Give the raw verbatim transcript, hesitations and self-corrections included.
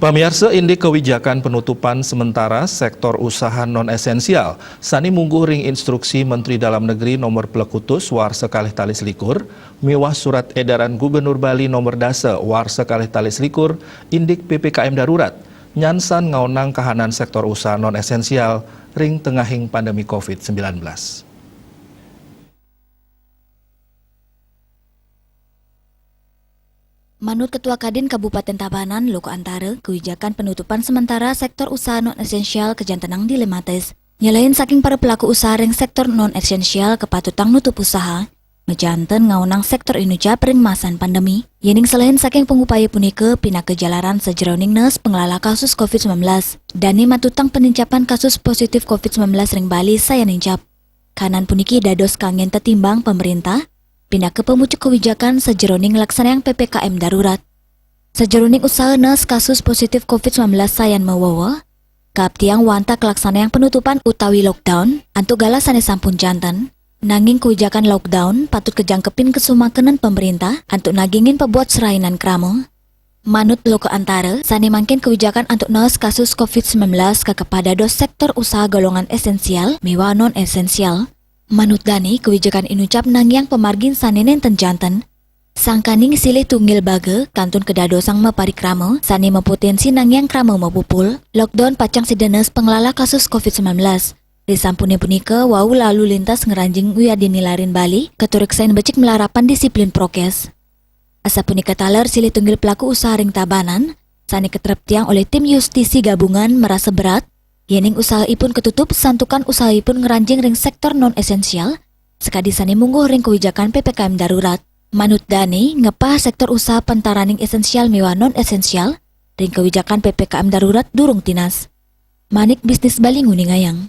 Pamiarsa, indik kawijakan penutupan sementara sektor usaha non-esensial, sane mungguh ring Instruksi Menteri Dalam Negeri nomor plekutus warsa kalih tali selikur, miwah Surat Edaran Gubernur Bali nomor dasa warsa kalih tali selikur, indik P P K M darurat, nyansan ngaonang kahanan sektor usaha non-esensial ring tengahing pandemi covid sembilan belas. Manut Ketua Kadin Kabupaten Tabanan, Loka Antara, kawijakan penutupan sementara sektor usaha non-esensial kajantenang dilematis. Nyelain saking para pelaku usaha ring sektor non-esensial kapatutang nutup usaha, majanten ngaonang sektor inucap ring masan pandemi. Yening selain saking pangupaya punika pinaka jalaran sajeroning nes panglala kasus covid sembilan belas, dane matutang penincapan kasus positif covid sembilan belas ring Bali sayan nincap. Kahanan puniki dados kanggen tetimbang pemerintah, pinaka pamucuk kawijakan sajeroning nglaksanayang P P K M darurat. Sajeroning usaha nes kasus positif covid sembilan belas sayan mawawa, kaaptiang wantah kalaksanayang penutupan utawi lockdown antuk galah sane sampun janten. Nanging kawijakan lockdown patut kajangkepin kasumakenan pemerintah antuk nagingin pabuat serainan krama. Manut Loka Antara, sane mangkin kawijakan antuk naas kasus covid sembilan belas kakepadah dados sektor usaha golongan esensial miwah non-esensial. Manut dane, kawijakan inucap nangiang pamargin sane nenten janten. Sangkaning silih tunggil baga kantun kadadosang maparikrama sane mapotensi nangiang krama mapupul, lockdown pacang sida naas panglala kasus covid sembilan belas. Risampune punika, wau lalu lintas ngranjing wiadin nilarin Bali katureksain becik malarapan disiplin prokes. Asapunika taler silih tunggil pelaku usaha ring Tabanan, sane katreptiang olih tim Yustisi Gabungan, marasa berat yening usahaipun katutup santukan usahaipun ngranjing ring sektor non-esensial, sakadi sane mungguh ring kawijakan P P K M darurat. Manut dane, ngepah sektor usaha pantaraning esensial miwah non-esensial ring kawijakan P P K M darurat durung tinas. Manik Bisnis Bali nguningayang.